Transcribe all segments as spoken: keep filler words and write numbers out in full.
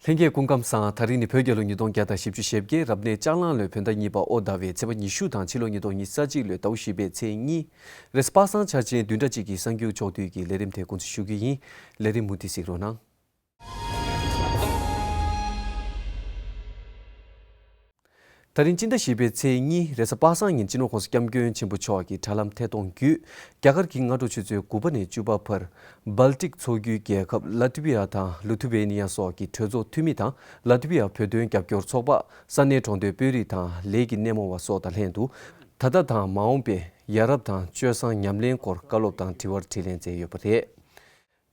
ལྷན་རྒྱས་སྐུ་ཁམས་བཟང་། དེ་རིང་ནི་བོད་རྒྱལ་ལོ་ཉིས་སྟོང་བརྒྱ་དང་བཞི་བཅུ་ཞེ་བརྒྱད། རབ་གནས་ལྕགས་གླང་ལོའི་བོད་ཟླ་གཉིས་པ་དབོ་ཟླ་བའི་ཚེས་པ་ཉི་ཤུ་དང་ཕྱི་ལོ་ཉིས་སྟོང་ཉི་ཤུ་རྩ་གཅིག་ལོའི་ཟླ་བ་བཞི་པའི་ཚེས་གཉིས། རེས་གཟའ་པ་སངས་འཆར་ཅན་བདུན་ཕྲག་གཅིག་གི་གསར་འགྱུར་ཕྱོགས་བསྡུས་ཀྱི་ལས་རིམ་དེ་འགོ་འཛུགས་ཞུ་གི་ཡིན། ལས་རིམ་མུ་མཐུད་གཟིགས་རོགས་གནང་། དེ་རིང་སྤྱི་ཟླ་བཞི་པའི་ཚེས་གཉིས། རེས་གཟའ་པ་སངས་ཉིན་སྤྱི་ནོར་༸གོང་ས་༸སྐྱབས་མགོན་ཆེན་པོ་མཆོག་གི་དྲ་ལམ་ཐད་གཏོང་བརྒྱུད། རྒྱ་གར་གྱི་སྔ་དྲོ་ཆུ་ཚོད་དགུ་པ་ནས་བཅུ་པ་བར། སྦལ་ཏིག་མཚོ་རྒྱུད་རྒྱལ་ཁབ་ལ་ཏི་བི་ཡ་དང་ལུ་ཐུ་ཝེ་ནི་ཡ་སོགས་ཀྱི་གྲོས་ཚོགས་འཐུས་མི་དང་། ལ་ཏི་བི་ཡ་བོད་དོན་རྒྱབ་སྐྱོར་ཚོགས་པ། ས་གནས་གྲོང་སྡེའི་དཔོན་རིགས་དང་ལས་ཀྱི་སྣེ་མོ་བ་སོགས་དང་ལྷན་དུ། ད་ལྟ་དང་མ་འོངས་པའི་ཡ་རབས་དང་སྤྱོད་བཟང་ཉམས་ལེན་སྐོར་བཀའ་སློབ་དང་དྲི་བར་དྲིས་ལན་མཛད་ཡོད་པ་རེད།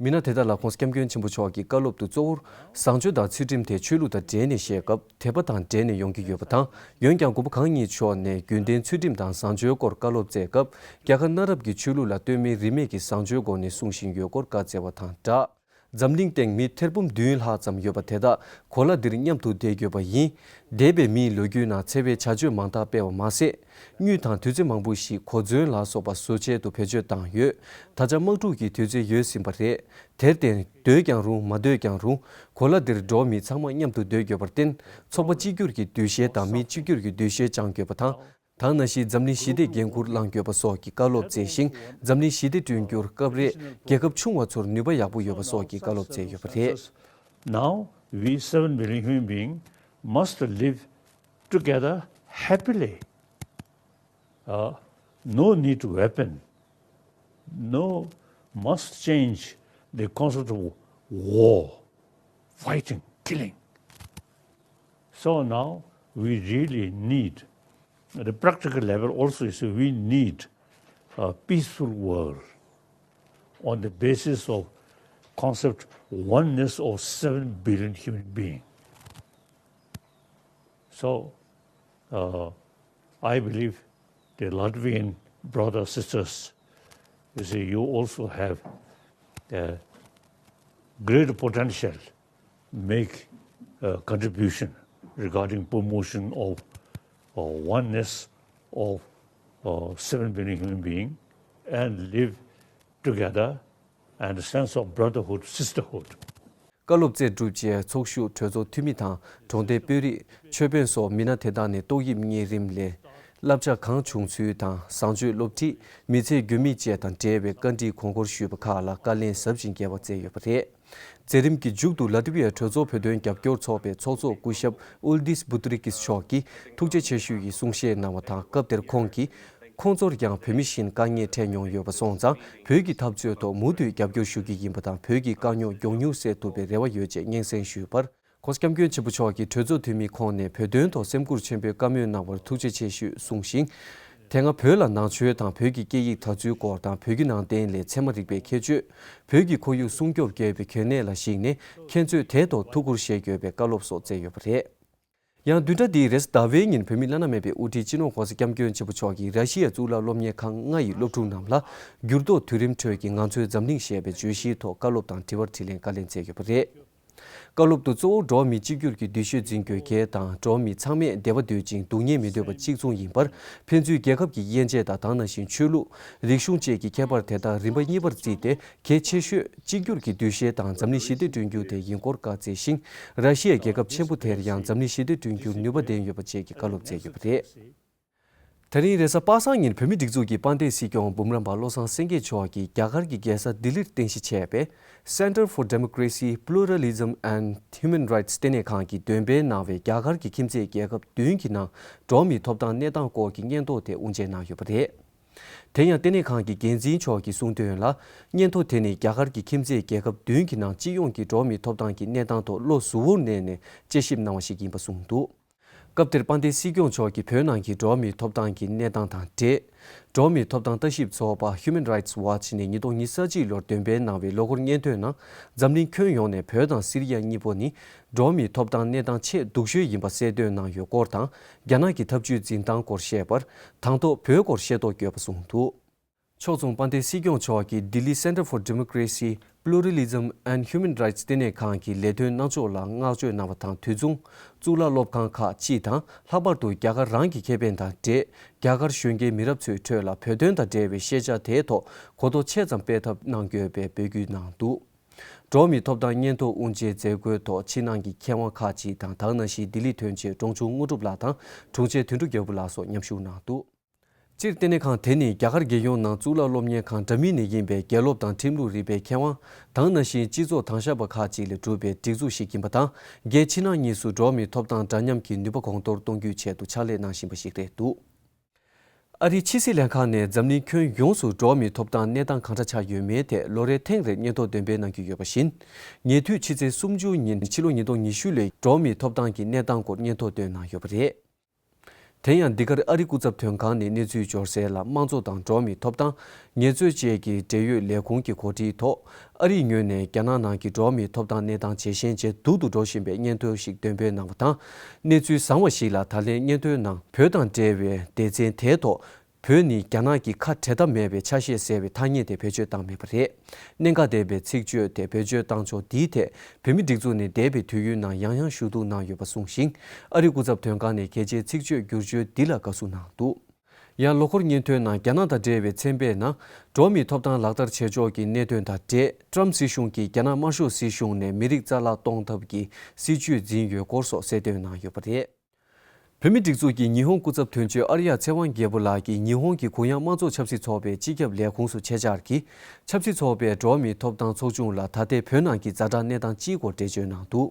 མི་སྣ་དེ་དག་ལ་༸གོང་ས་༸སྐྱབས་མགོན་ཆེན་པོ་མཆོག་གིས་བཀའ་སློབ་ཏུ་གཙོ་བོར་བཟང་སྤྱོད་དང་ཚུལ་ཁྲིམས་དེ་ཆོས་ལུགས་དང་འབྲེལ་ནས་བཤད་སྐབས་དད་པ་དང་འབྲེལ་ནས་ཡོང་གི་ཡོད་པ་དང་། འོན་ཀྱང་གུས་པ་གང་ཉིད་མཆོག་ནས་རྒྱུན་ལྡན་ཚུལ་ཁྲིམས་དང་བཟང་སྤྱོད་སྐོར་བཀའ་སློབ་སྩལ་སྐབས། རྒྱ་གར་གནའ་རབས་ཀྱི་ཆོས་ལུགས་ལ་ལྟོས་མེད་རིས་མེད་ཀྱི་བཟང་སྤྱོད་སྒོ་ནས་སྲུང་བཞིན་ཡོད་སྐོར་བཀའ་སྩལ་བ་དང་སྦྲགས། འཛམ་གླིང་སྟེང་མི་ཐེར་འབུམ་བདུན་ལྷག་ཙམ་ཡོད་པ་དེ་དག་གོ་ལ་འདིར་མཉམ་དུ་བསྡད་ཡོད་པ་ཡིན། འདས་པའི་མིའི་ལོ་རྒྱུས་ནང་འཚེ་བའི་བྱ་སྤྱོད་མང་དག་སྤེལ་བ་མ་ཟད། དངུལ་དང་དུས་ཚོད་མང་པོ་ཞིག་གོ་མཚོན་ལ་སོགས་པ་བཟོ་ཆེད་དུ་བེད་སྤྱོད་བཏང་ཡོད། ད་ཆ་དམག་འཁྲུག་གི་དུས་ཚོད་ཡོལ་ཟིན་པ་རེད། དེར་བརྟེན། སྡོད་ཀྱང་རུང་མ་སྡོད་ཀྱང་རུང་། གོ་ལ་འདིར་འགྲོ་བ་མི་ཚང་མ་མཉམ་དུ་སྡོད་དགོས་པར་བརྟེན། ཚོགས་པ་གཅིག་གྱུར་གྱི་འདུ་ཤེས་དང་མི་གཅིག་གྱུར་གྱི་འདུ་ཤེས་བཅངས་དགོས་པ་དང་། དེ་ནང་བཞིན་འཛམ་གླིང་ཞི་བདེའི་འགན་འཁུར་བླང་དགོས་པ་སོགས་ཀྱི་བཀའ་སློབ་སྩལ་ཞིང་། འཛམ་གླིང་ཞི་བདེ་བསྐྲུན་རྒྱུར་སྐབས་རེ་རྒྱལ་ཁབ་ཆུང་བ་ཚོར་ནུས་པ་ཡག་པོ་ཡོད་པ་སོགས་ཀྱི་བཀའ་སློབ་སྩལ་ཡོད་པ་རེད། Now we seven billion human beings must live together happily. Uh, no need to weapon. No, must change the concept of war, fighting, killing. So now we really need, at the practical level also, you see, we need a peaceful world on the basis of concept oneness of seven billion human beings. So, uh, I believe the Latvian brothers, sisters, you see, you also have a great potential, make a contribution regarding promotion of uh, oneness of uh, seven billion human beings and live together and a sense of brotherhood, sisterhood. བཀའ་སློབ་སྩལ་གྲུབ་རྗེས་ཚོགས་ཞུགས་གྲོས་ཚོགས་འཐུས་མི་དང་གྲོང་སྡེའི་དཔོན་རིགས། ཆོས་དཔོན་སོགས་མི་སྣ་དེ་དག་ནས་ཏོག་དབྱིབས་གཉན་རིམས་ལས་བསླབ་བྱ་གང་བྱུང་ཚུལ་དང་། བཟང་སྤྱོད་སློབ་ཁྲིད། མི་ཚེའི་རྒྱུ་མིག་བཅས་དང་འབྲེལ་བའི་བཀའ་འདྲིའི་གོང་བཀུར་ཞུས་པ་ཁག་ལ་བཀའ་ལན་ཟབ་ཅིང་རྒྱས་པ་སྩལ་ཡོད་པ་རེད། མཛད་རིམ་གྱི་མཇུག་ཏུ་ལ་ཏི་བི་ཡའི་གྲོས་ཚོགས་བོད་དོན་རྒྱབ་སྐྱོར་ཚོགས་པའི་ཚོགས་གཙོ་སྐུ་ཞབས་ཨུལ་དིས་བུ་ཏུ་རི་ཀིས་མཆོག་གིས་ཐུགས་རྗེ་ཆེ་ཞུ་ཡི་གསུང་བཤད་གནང་བ་དང་། སྐབས་དེར་ཁོང་གིས། ཁོང་ཚོར་ཡང་བོད་མི་བཞིན་དཀའ་ངལ་འཕྲད་མྱོང་ཡོད་པ་སོང་ཙང་། བོད་ཀྱི་འཐབ་རྩོད་ཐོག་མུ་མཐུད་རྒྱབ་སྐྱོར་ཞུ་གི་ཡིན་པ་དང་། བོད་ཀྱི་དཀའ་རྙོག་མགྱོགས་མྱུར་སེལ་ཐུབ་པའི་རེ་བ་ཡོད་ཅེས་སྙན་སེང་ཞུས་པར། ༸གོང་ས་༸སྐྱབས་མགོན་ཆེན་པོ་མཆོག་གིས་གྲོས་ཚོགས་འཐུས་མི་ཁོང་ནས་བོད་དོན་ཐོག་སེམས་ཁུར་ཆེན་པོས་བཀའ་མོལ་གནང་བར་ཐུགས་རྗེ་ཆེ་ཞུས་གསུངས་ཤིང་། དེ་སྔ་བོད་ལ་ནང་ཆོས་དང་བོད་ཀྱི་སྐད་ཡིག་དར་ཚུལ་སྐོར་དང་། བོད་བརྒྱུད་ནང་བསྟན་ལས་ཚད་མ་རིག་པའི་ཁྱད་ཆོས། བོད་ཀྱི་ཁོར་ཡུག་སྲུང་སྐྱོབ་དགོས་པའི་གལ་གནད་ལ་གཞིགས་ནས། ཁྱེད་ཚོས་དེའི་ཐོག་ཐུགས་ཁུར་བཞེས་དགོས་པའི་བཀའ་སློབ་སོགས་སྩལ་ཡོད་པ་རེད། ཡང་བདུན་ཕྲག་འདིའི་རེས་གཟའ་ཟླ་བའི་ཉིན་བོད་མི་བླ་ན་མེད་པའི་དབུ་ཁྲིད་སྤྱི་ནོར་༸གོང་ས་༸སྐྱབས་མགོན་ཆེན་པོ་མཆོག་གིས་ར་ཤི་ཡའི་གཙུག་ལག་སློབ་གཉེར་ཁང་ལྔ་ཡི་སློབ་ཕྲུག་རྣམས་ལ། འགྱུར་ལྡོག་དུས་རིམ་ཁྲོད་ཀྱི་ང་ཚོའི་འཛམ་གླིང་ཞེས་པའི་བརྗོད་གཞིའི་ཐོག་བཀའ་སློབ་དང་དྲི་བར་དྲིས་ལན་བཀའ་ལན་སྩལ་ཡོད་པ་རེད། བཀའ་སློབ་ཏུ་གཙོ་བོ་འགྲོ་བ་མི་གཅིག་གྱུར་གྱི་འདུ་ཤེས་འཛིན་དགོས་གལ་དང་། འགྲོ་བ་མི་ཚང་མས་བདེ་བ་འདོད་ཅིང་སྡུག་བསྔལ་མི་འདོད་པ་གཅིག་མཚུངས་ཡིན་པར། ཕན་ཚུན་རྒྱལ་ཁབ་ཀྱི་དབྱེ་འབྱེད་དང་། དེ་ནང་བཞིན་ཆོས་ལུགས། རིག་གཞུང་བཅས་ཀྱི་ཁྱད་པར་དེ་དག་རིམ་པ་གཉིས་པར་བརྩིས་ཏེ། གལ་ཆེ་ཤོས་གཅིག་གྱུར་གྱི་འདུ་ཤེས་དང་འཛམ་གླིང་ཞི་བདེ་བསྐྲུན་རྒྱུ་དེ་ཡིན་སྐོར་བཀའ་སྩལ་ཞིང་། ར་ཤི་ཡའི་རྒྱལ་ཁབ་ཆེན་པོ་དེར་ཡང་འཛམ་གླིང་ཞི་བདེ་བསྐྲུན་རྒྱུར་ནུས་པ་ལྡན་ཡོད་པ་བཅས་ཀྱི་བཀའ་སློབ་སྩལ་ཡོད་པ་རེད། དེ་རིང་རེས་གཟའ་པ་སངས་ཉིན་བོད་མིའི་སྒྲིག་འཛུགས་ཀྱི་དཔལ་ལྡན་སྲིད་སྐྱོང་འབུམ་རམས་པ་བློ་བཟང་སེང་གེ་མཆོག་གིས་རྒྱ་གར་གྱི་རྒྱལ་ས་ལྡི་ལིར་རྟེན་གཞི་བྱས་པའི་Center for Democracy, Pluralism and Human Rights ལྟེ་གནས་ཁང་གིས་འདོན་སྤེལ་གནང་བའི་རྒྱ་གར་གྱི་ཁྱིམ་མཚེས་རྒྱལ་ཁབ་བདུན་གྱི་ནང་འགྲོ་བ་མིའི་ཐོབ་ཐང་གནས་སྟངས་སྐོར་གྱི་སྙན་ཐོ་དེ་དབུ་འབྱེད་གནང་ཡོད་པ་རེད། དེ་ཡང་ལྟེ་གནས་ཁང་གི་འགན་འཛིན་མཆོག་གིས་གསུངས་དོན་ལ། སྙན་ཐོ་དེ་ནི་རྒྱ་གར་གྱི་ཁྱིམ་མཚེས་རྒྱལ་ཁབ་བདུན་གྱི་ནང་སྤྱི་ཡོངས་ཀྱི་འགྲོ་བ་མིའི་ཐོབ་ཐང་གི་གནས་སྟངས་ཐོག་བློ་གཟུ་བོར་གནས་ནས་དཔྱད་ཞིབ་གནང་བ་ཞིག་ཡིན་པ་གསུངས་འདུག་སྐབས་དེར་དཔལ་ལྡན་སྲིད་སྐྱོང་མཆོག་གིས་བོད་ནང་གི་འགྲོ་བ་མིའི་ཐོབ་ཐང་གི་གནས་སྟངས་དང་འབྲེལ། འགྲོ་བ་མིའི་ཐོབ་ཐང་ལྟ་ཞིབ་ཚོགས་པ་Human Rights Watch ནས་ཉིས་སྟོང་ཉི་ཤུ་རྩ་གཅིག་ལོར་འདོན་སྤེལ་གནང་བའི་ལོ་འཁོར་སྙན་ཐོའི་ནང་། འཛམ་གླིང་ཁྱོན་ཡོངས་ནས་བོད་དང་སི་རི་ཡ་གཉིས་པོ་ནི་འགྲོ་བ་མིའི་ཐོབ་ཐང་གནས་སྟངས་ཆེས་སྡུག་ཤོས་ཡིན་པ་གསལ་སྟོན་གནང་ཡོད་སྐོར་དང་། རྒྱ་ནག་གི་ཐབས་ཇུས་འཛིན་སྟངས་སྐོར་བཤད་པར། དང་ཐོག་བོད་སྐོར་ཤེས་རྟོགས་དགོས་པ་གསུངས་འདུག་ཕྱོགས་མཚུངས་དཔལ་ལྡན་སྲིད་སྐྱོང་མཆོག་གིས་Delhi Center for Democracy, Pluralism and Human Rights ལྟེ་གནས་ཁང་གི་ལས་དོན་གནང་ཕྱོགས་ལ་བསྔགས་བརྗོད་གནང་བ་དང་། དུས་མཚུངས་གཙུག་ལག་སློབ་ཁང་ཁག་སྤྱི་དང་། ལྷག་པར་དུ་རྒྱ་གར་རང་གི་ཁེ་ཕན་དང་འབྲེལ། རྒྱ་གར་གཞོན་སྐྱེས་མི་རབས་ཚོའི་ཁྲོད་ལ་བོད་དོན་དང་འབྲེལ་བའི་ཤེས་བྱ་དེའི་ཐོག་གོ་རྟོགས་ཆེ་ཙམ་སྤེལ་ཐབས་གནང་དགོས་པའི་འབོད་སྐུལ་གནང་འདུག་འགྲོ་བ་མིའི་ཐོབ་ཐང་སྙན་ཐོ་དབུ་འབྱེད་མཛད་སྒོའི་ཐོག་ཕྱི་ནང་གི་མཁས་དབང་ཁག་ཅིག་དང་། ད་ག་ནང་བཞིན་ལྡི་ལི་ཐོན་རྗེས་འབྲོང་ཆུང་དངོས་གྲུབ་ལགས་དང་དྲུང་ཆེ་དོན་གྲུབ་རྒྱལ་པོ་ལགས་སོགས་མཉམ་ཞུགས་གནང་འདུག་སྤྱིར་བསྟན་གནས་ཁང་དེ་ནི་རྒྱ་གར་རྒྱལ་ཡོངས་ནང་གཙུག་ལག་སློབ་གཉེར་ཁང་འདྲ་མིན་ནས་ཡིན་པའི་དགེ་སློབ་དང་ཁྲིམས་ལུགས་རིག་པའི་མཁས་དབང་། ད་ག་ནང་བཞིན་སྤྱི་ཚོགས་དང་ཞབས་པ་ཁག་ཅིག་ལས་གྲུབ་པའི་སྒྲིག་འཛུགས་ཤིག་ཡིན་པ་དང་། རྒྱའི་ཕྱི་ནང་གཉིས་སུ་འགྲོ་བ་མིའི་ཐོབ་ཐང་འདྲ་མཉམ་གྱི་ནུས་པ་གོང་མཐོར་གཏོང་རྒྱུའི་ཆེད་དུ་ཕྱག་ལས་གནང་བཞིན་པ་ཞིག་རེད་འདུག་ཨ་རིའི་ཕྱི་སྲིད་ལྷན་ཁང་ནས་འཛམ་གླིང་ཁྱོན་ཡོངས་སུ་འགྲོ་བ་མིའི་ཐོབ་ཐང་གནས་སྟངས་གང་འདྲ་ཆགས་ཡོད་མེད་ཐད་ལོ་རེའི་ཐེངས་རེར་སྙན་ཐོ་འདོན་སྤེལ་གནང་གི་ཡོད་པ་བཞིན། ཉེ་དུས་ཕྱི་ཚེས་སུམ་ཅུ་ཉིན་ཕྱི་ལོ་ཉིས་སྟོང་ཉི་ཤུ་ལོའི་འགྲོ་བ་མིའི་ཐོབ་ཐང་གི་གནས་སྟངས་སྐོར་སྙན་ཐོ་བཏོན་གནང་ཡོད་པ་རེད། དེ་ཡང་འདི་གར་ཨ་རི་སྐུ་ཚབ་དོན་ཁང་ནས་གནས་ཚུལ་འབྱོར་གསལ་ལ། དམངས་གཙོ་དང་འགྲོ་བ་མིའི་ཐོབ་ཐང་། ཉེས་རྩོད་བཅས་ཀྱི་འབྲེལ་ཡོད་ལས་ཁུངས་ཀྱི་གོ་སྒྲིག་ཐོག་ཨ་རིའི་ངོས་ནས་རྒྱ་ནག་ནང་གི་འགྲོ་བ་མིའི་ཐོབ་ཐང་གནས་སྟངས་ཇེ་ཞན་ཇེ་སྡུག་ཏུ་འགྲོ་བཞིན་པའི་སྙན་ཐོ་ཞིག་འདོན་སྤེལ་གནང་བ་དང་། གནས་ཚུལ་བཟང་བ་ཞིག་ལ། ད་ལན་སྙན་ཐོའི་ནང་བོད་དང་འབྲེལ་བའི་སྡེ་ཚན་དེའི་ཐོག་བོད་ནི་རྒྱ་ནག་གི་ཁ་བྲལ་ཐབས་མེད་པའི་ཆ་ཤས་ཟེར་བའི་ཐ་སྙད་དེ་བེད་སྤྱོད་བཏང་མེད་པ་རེད། གནད་འགག་ལྡན་པའི་ཚིག་བརྗོད་དེ་བེད་སྤྱོད་བཏང་ཕྱོགས་འདིའི་ཐད་བོད་མིའི་སྒྲིག་འཛུགས་ནས་འདས་པའི་དུས་ཡུན་ནང་ཡང་ཡང་ཞུ་གཏུག་གནང་ཡོད་པ་གསུངས་ཤིང་། ཨ་རིའི་སྐུ་ཚབ་དོན་ཁང་ནས་གལ་ཆེའི་ཚིག་བརྗོད་བསྒྱུར་བཅོས་འདི་ལ་དགའ་བསུ་གནང་འདུག་ཡང་ལོ་འཁོར་སྙན་ཐོའི་ནང་རྒྱ་ནག་དང་འབྲེལ་བའི་ཚན་པས་ནང་འགྲོ་བ་མིའི་ཐོབ་ཐང་ལག་བསྟར་བྱེད་ཕྱོགས་ཀྱི་གནད་དོན་དང་འབྲེལ། ཀྲམ་སྲིད་གཞུང་གིས་རྒྱ་ནག་དམར་ཤོག་སྲིད་གཞུང་ནས་མི་རིགས་རྩ་བརླག་གཏོང་ཐབས་ཀྱི་སྲིད་བྱུས་འཛིན་ཡོད་སྐོར་སོགས་གསལ་སྟོན་གནང་ཡོད་པ་རེད། བོད་མིའི་སྒྲིག་འཛུགས་ཀྱི་ཉི་ཧོང་སྐུ་ཚབ་དོན་གཅོད་ཨརྱ་ཚེ་དབང་རྒྱལ་པོ་ལགས་ཀྱིས་ཉི་ཧོང་གི་གུ་ཡངས་དམངས་གཙོ་ཆབ་སྲིད་ཚོགས་པའི་སྤྱི་ཁྱབ་ལས་ཁུངས་སུ་ཆེད་བཅར་གྱིས། ཆབ་སྲིད་ཚོགས་པས་འགྲོ་བ་མིའི་ཐོབ་ཐང་ཚོགས་ཆུང་ལ་ད་ལྟའི་བོད་ནང་གི་ཛ་དྲག་གནས་སྟངས་སྤྱིའི་སྐོར་འགྲེལ་བརྗོད་གནང་འདུག་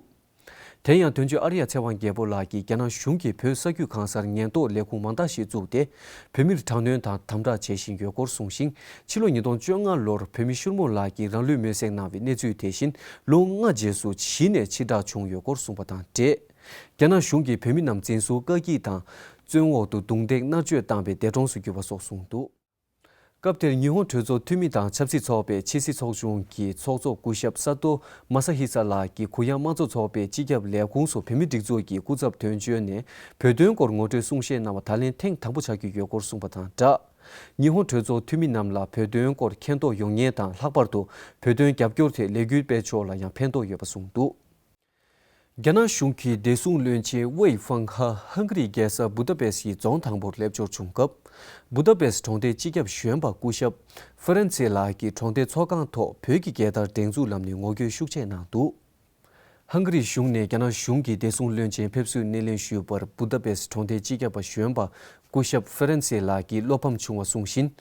དེ་ཡང་དོན་གཅོད་ཨརྱ་ཚེ་དབང་རྒྱལ་པོ་ལགས་ཀྱིས་རྒྱ་ནག་གཞུང་གིས་བོད་ས་རྒྱུད་གང་སར་ཉེན་རྟོག་ལས་ཁུངས་མང་དག་ཞིག་བཙུགས་ཏེ། བོད་མིར་དྲག་གནོན་དང་དམ་དྲག་བྱེད་བཞིན་ཡོད་སྐོར་གསུངས་ཤིང་། ཕྱི་ལོ་ཉིས་སྟོང་བཅོ་ལྔ་ལོར་བོད་མི་ཤུར་མོ་ལགས་ཀྱིས་རང་ལུས་མེར་སྲེག་གནང་བའི་གནས་ཚུལ་དེ་བཞིན་ལོ་ལྔ་རྗེས་སུ་གཞི་ནས་ཕྱིར་བསྒྲགས་བྱུང་ཡོད་སྐོར་གསུངས་པ་དང་འབྲེལ། རྒྱ་ནག་གཞུང་གིས་བོད་མི་རྣམས་འཛིན་བཟུང་བཀག་སྐྱིལ་དང་། བཙོན་འོག་ཏུ་རྡུང་རྡེག་མནར་གཅོད་བཏང་བའི་འདས་གྲོངས་སུ་གྱུར་པ་སོགས་གསུངས་འདུག་སྐབས་དེར་ཉི་ཧོང་གྲོས་ཚོགས་འཐུས་མི་དང་ཆབ་སྲིད་ཚོགས་པའི་ཕྱི་སྲིད་ཚོགས་ཆུང་གི་ཚོགས་གཙོ་སྐུ་ཞབས་ས་ཏོ་མ་ས་ཧི་ས་ལགས་ཀྱིས་གུ་ཡངས་དམངས་གཙོ་ཚོགས་པའི་སྤྱི་ཁྱབ་ལས་ཁུངས་སུ་བོད་མིའི་སྒྲིག་འཛུགས་ཀྱི་སྐུ་ཚབ་དོན་གཅོད་ནས་བོད་དོན་སྐོར་ངོ་སྤྲོད་གསུང་བཤད་གནང་བ་ད་ལན་ཐེངས་དང་པོ་ཆགས་ཀྱི་ཡོད་སྐོར་གསུངས་པ་དང་སྦྲགས། ཉི་ཧོང་གྲོས་ཚོགས་འཐུས་མི་རྣམས་ལ་བོད་དོན་སྐོར་མཁྱེན་རྟོགས་ཡོང་ཉེན་དང་། ལྷག་པར་དུ་བོད་དོན་རྒྱབ་སྐྱོར་ཐད་ལས་འགུལ་སྤེལ་ཕྱོགས་ལ་ཡང་ཕན་ཐོགས་ཡོད་པ་གསུངས་འདུག་རྒྱ་ནག་གཞུང་གི་བདེ་སྲུང་བློན་ཆེན་ཝེ་ཧྥང་ཧ་ཧང་གི་རིའི་རྒྱལ་ས་བུ་ད་པེ་སི་ཡི་རྫོང་དང་པོར་སླེབས་འབྱོར་བྱུང་སྐབས། བུ་ད་པེ་སི་གྲོང་སྡེའི་སྤྱི་ཁྱབ་གཞོན་པ་སྐུ་ཞབས་ཧྥ་རན་སེ་ལགས་ཀྱིས་གྲོང་སྡེའི་ཚོགས་ཁང་ཐོག་བོད་ཀྱི་རྒྱལ་དར་སྒྲེང་འཛུགས་ལམ་ནས་ངོ་རྒོལ་ཤུགས་ཆེ་གནང་འདུག་ཧང་གི་རིའི་གཞུང་ནས་རྒྱ་ནག་གཞུང་གི་བདེ་སྲུང་བློན་ཆེན་ཕེབས་བསུའི་སྣེ་ལེན་ཞུས་པར་བུ་ད་པེ་སི་གྲོང་སྡེའི་སྤྱི་ཁྱབ་པ་གཞོན་པ་སྐུ་ཞབས་ཧྥ་རན་སེ་ལགས་ཀྱིས་བློ་ཕམ་བྱུང་བ་གསུངས་ཤིང་།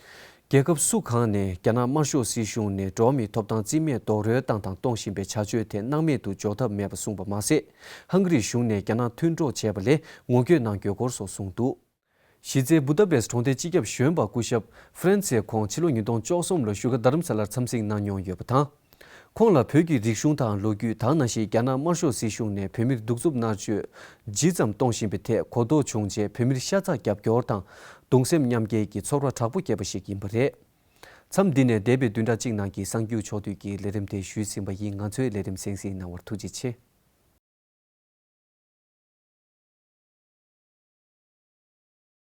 རྒྱལ་ཁབ་སུ་གང་ནས་རྒྱ་ནག་དམར་ཤོག་སྲིད་གཞུང་ནས་འགྲོ་བ་མིའི་ཐོབ་ཐང་རྩིས་མེད་རྡོག་རོལ་བཏང་དང་གཏོང་བཞིན་པའི་བྱ་སྤྱོད་དེ་སྣང་མེད་དུ་འཇོག་ཐབས་མེད་པ་གསུངས་པ་མ་ཟད། ཧང་གི་རིའི་གཞུང་ནས་རྒྱ་ནག་མཐུན་གྲོགས་བྱས་པ་ལས་ངོ་རྒོལ་གནང་དགོས་སྐོར་སོགས་གསུངས་འདུག་གཞི་རྩའི་བུ་ད་པེ་སི་གྲོང་སྡེའི་སྤྱི་ཁྱབ་གཞོན་པ་སྐུ་ཞབས་ཧྥ་རན་སེ་ཁོང་ཕྱི་ལོ་ཉིས་སྟོང་བཅུ་གསུམ་ལོར་བཞུགས་སྒར་རྡ་རམ་ས་ལར་འཚམས་གཟིགས་གནང་མྱོང་ཡོད་པ་དང་། ཁོང་ལ་བོད་ཀྱི་རིག་གཞུང་དང་ལོ་རྒྱུས། ད་ག་ནང་བཞིན་རྒྱ་ནག་དམར་ཤོག་སྲིད་གཞུང་ནས་བོད་མིར་གདུག་རྩུབ་མནར་གཅོད་ཇི་ཙམ་གཏོང་བཞིན་པའི་ཐད་གོ་རྟོགས་བྱུང་རྗེས་བོད་མིར་ཤ་ཚ་རྒྱབ་སྐྱོར་དང་གདུང་སེམས་མཉམ་སྐྱེད་ཀྱི་ཚོར་བ་དྲག་པོ་སྐྱེས་པ་ཞིག་ཡིན་པ་རེད། མཚམས་འདི་ནས་འདས་པའི་བདུན་ཕྲག་གཅིག་ནང་གི་གསར་འགྱུར་ཕྱོགས་བསྡུས་ཀྱི་ལས་རིམ་དེ་ཞུས་ཟིན་པ་ཡིན། ང་ཚོའི་ལས་རིམ་གསན་གཟིགས་གནང་བར་ཐུགས་རྗེ་ཆེ།